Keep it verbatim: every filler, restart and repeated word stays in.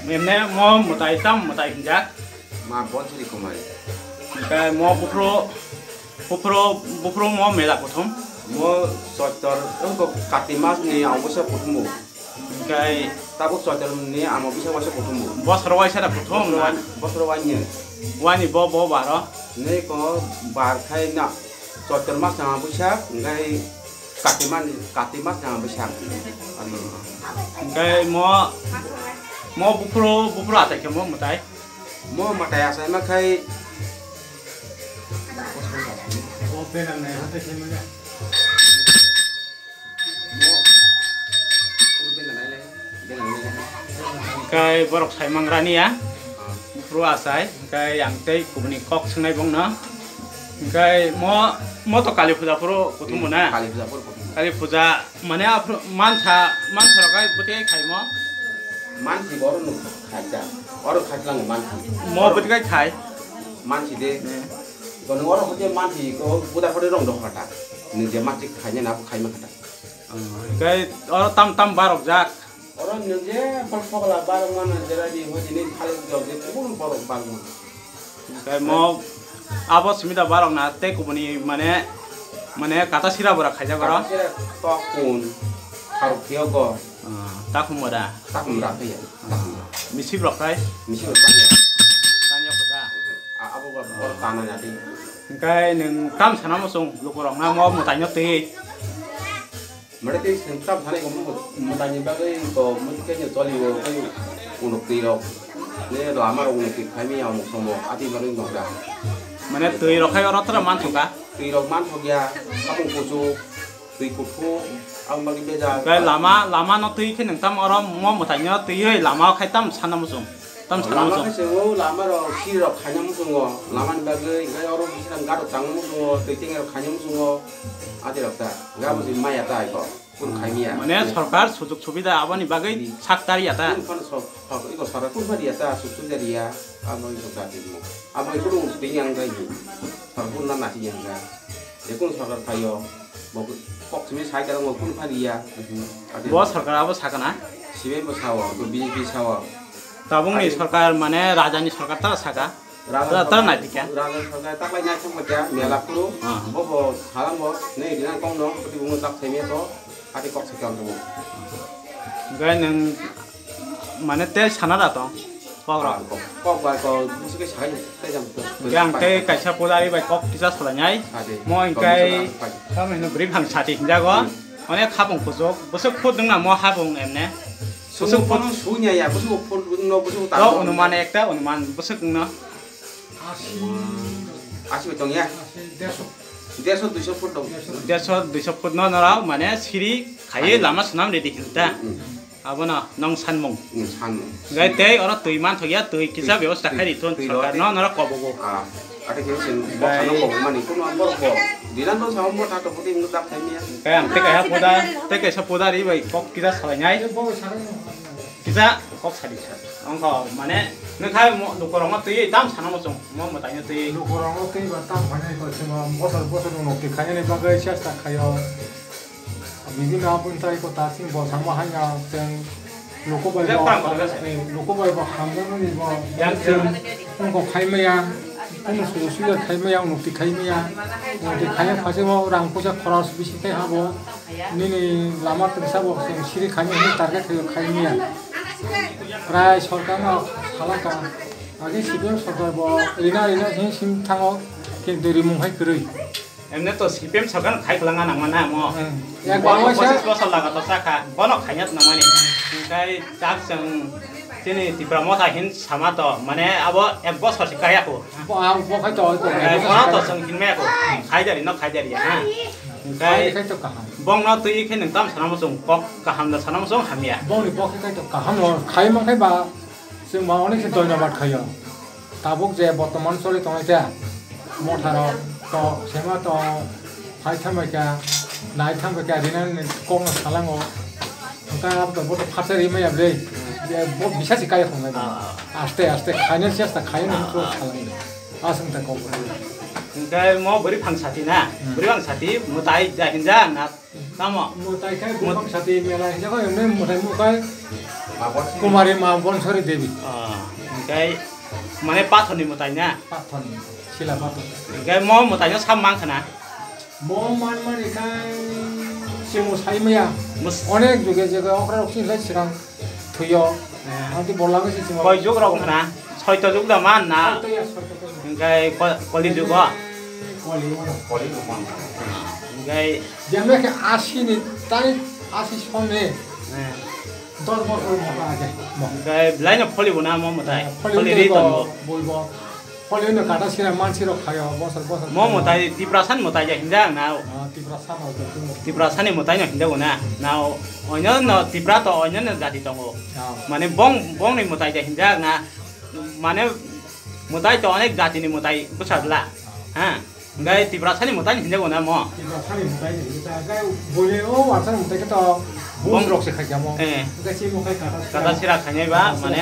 Emne mo mwtai tam mwtai hinjak. Ma Bonsiri Kumari. Hingke mo buphuru, buphuru, buphuru mo mela kuthum. Mo Choitor, wngkha Kati mas ni ang bwsa kuthum bo. Hingke tabuk Choitor ni ang bwsa waisa kuthum bo. Bosor waisa da kuthum na? Bosor wai-, bosor waini. Wani bo, bo baro? Ni ko bar khai na. Choitor mas ni ang bwsa, hingke Kati mas, Kati mas ni ang bwsa. Hingke mo, mo buphuru, buphuru atai khe mo mwtai. Mo mwtai achaima khai. Mo, o bela nai lai, bela nai lai. Hingke borok sai mangrani ya. Ah. Buphuru achai, hingke yang tei kubuni kok swngnai bongno. Hingke mo, mo to Kali puja phuru kuthum bo na? Kali puja phuru kuthum. Kali puja mane aphuru mansa, mansa rok hai bwtwi khaimo. Mansi oro nuk khaita. Oro khaitlang mansi. Mo bwtwi khai khai. Mansi de. Hmm. Kono oro hote mansi ko buda phore rong dok khata. Nung je mansi khaina na khaima khata. Hingke oro tam tam barok jak. Oro nung je phol phokla barok mano jera di hote ni khaluk jok je kubun borok barok mano. Hingke mo abo simi da barok na tei kubuni mane, mane kata sira bora khaijak oro. Kata sira tokun kharuk thio go. Ah, takhum bora. Takhum ra thia. Takhum ra. Misip rok khai. Misip rok tanya. Tanya kota. A-, abo ba bor tana ya di. Hingke nung tam sana muchung lukurok na mo mwtai no twi. Mane tei chwng tam sanai ko mo-, mwtai ni bagwi ko mwtai khe choli o tei unuk twi rok. Ne lama rok unuk twi khai mi ya omuk somo ati bagwi nokha. Mane twi rok khai oro tra man thok kha. Twi rok man thok ya, samung kuchuk, twi kuphur, ang bagwi bejak. Gai lama, lama no twi khe nung tam oro mo mwtai no twi oi lama o khai tam sana muchung. Tam sana lama muchung. Khe chwng o lama rok siri rok khaina muchungo, lama ni bagwi gai oro bising gado tang muchungo, twi teng rok khaina muchungo, ati rok ta. Ga muchung maya ta ai ko. Kun khai miya. Mane sorkar sujuk subida aboni bagwi sak tariya ta. Kun phano sok, sok, iko sorkar kun phano riya ta, suk suk riya, abo iko jati mo. Abo iko rung sing yang gai ni. Sorkar kun na nasi yang ga. Ekun sorkar phayo. Bo kok simi sai kala mo kun phano riya. Abo bo sorkar abo sakana? Sibe bo sawo, to B J P sawo. Tabungni sorkar mane rajani sorkar ta saka. Raja ta, ta sorkar, nai dikha. Raja sorkar taklai nai thangma kya, mela phuru, ah, bo bo salam bo, nei dina kong no, pati bungo tak themia to, ati kok se kang to. Gai nang, mane te sana da tong, kok rok. Ah, kok, kok bai ko, musu ke sai, te jam to. Yang te kaisa pudari bai kok kisa salai nai. Ade. Mo kok ingkai, musu ka pai. Kami no beri bang sati hinjago. Hmm. Onek habung kusuk, busuk phut nung na mo habung emne. Busuk phut. Busuk phut nung sunya ya, busuk phut nung no, busuk ta. To no. Onuman ekta, onuman busuk nung no. Asi. Asi bai tong ya? Asi, derso. Derso, duiso foot dong. Derso, duiso foot no norok mane siri khaiwi lama swnam ready hinta. Hmm, hmm. Abono nong sanmung. Hmm, sanmung. Gai tei oro twi manthok ya, twi kisa twi, bebosta twi, khai ri thun twi sorkar rw no norok kobogo. Ah, ate khe sin boksa no kobok mani kuno borok bo. Dinan bo sa bo tha to puti mung tak khai niya. Kaya ang tei kaisa poda, tei kaisa poda ri bai kok kisa salai nai. Kisa kok sadi sa. Ongko mane nokha mo lukurok no twi tam sana mo chwng mo mwtai no twi. Lukurok no twi ba tam phainai ko sima bosor bosor no nokti khainani bagwi chesta khaio. Bibino aboni tai ko ta sing bo sama hanya chwng luku bai bo, luku bai bo hamjakmani bo. Yang chwng ongko khai maya, kuno sujo sujo khai maya, nokti khai maya. Nokti khai phase bo rang puisa khoros bisi tei habo. Nini lama twisa bo chwng siri khainai hwnwi target khaio, khaimya. Prai sorkar no salaka. Agi C P M sorkar bo rina rina hwnwi sim thango, kintu rimung hai kwrwi. Emne to C P M sorkar khai kwlangna nangma na mo. Hmm. Ya, bo kaisa pochish bosor laga to chakha, bono khaina nangmani. Hingkai tak chwng chini Tipra Motha hin sama to, mane abo ek bosor se kaya ko. Bo, ah, bo khai to, ko. Eh, bono to chwng hinmaya ko. Khaidari no khaidari, ha. Khai khai to kaham. Bongno twi khe nwng tam sana muchung kok kaham da sana muchung hamya. Bongni bo khai to kaham no khai man khai ba chwng ma onek se doinobad khaio. Tabuk je bortoman choli tongnai te motharo to sema to khai thambai kha, nai thambai kha, rinani kokno salango. Hwnkhe abo to bo to phatsa rimaya bre. Bo bisa se kaya khongnai ba. Ah, ah. Aste aste khaina se asta khaina hwnkhe salango. Aswng ta kok. Hwnkhe mo bwrwi phang sati na? Hmm. Bwrwi phang sati mwtai da hinja na tamo? Mwtai khai bwrwi phang sati mela hinja kho emne mwtai mwtai. Kumari ma Bonsori Devi. Ah, hingke mane pathorni mwtai na? Pathorni, sila pathor. Hingke mo mwtaino sam mang khna? Mo man mani khai simo sai maya. Mus- Onek juge juge okra rok sing lai sirang thuyo. Eh. Anti bolang si simo. Koi jug rok khna? Soito jug da man na? Soito ya, soito. Hingke ko-, koli jug o? Koli o. Koli jug o. Hingke jemne ke asi ni tai asi sone. Eh. Dos bosor mota age. Mo. Hingke belai no pholi bo na mo mwtai? Eh, pholi Pholi ri bo, tongo. Boi bo. Pholi no kata sira mansi rok khayo bosor bosor Mo khayo. Mwtai Tiprasa ni mwtai ja hinjak na? Ah, Tiprasa rok bo tongo. Tiprasa ni mwtai no hinjak na? Na o-, onyo no Tipra to onyo no jati tongo. Ah. Mane bong, bong ni mwtai ja hinjak na? Mane mwtai to onek jati ni mwtai bwsa bla. Ha? Hingke Tiprasa ni mwtai hinjak na mo? Tiprasa ni mwtai ni hinjak. Hingke bole o warsa mwtai khe to Bong- bos rok se khaijamo. Eh. Hingke si mo khai kata sira. Kata sira khainai ba, Kata sira. Mane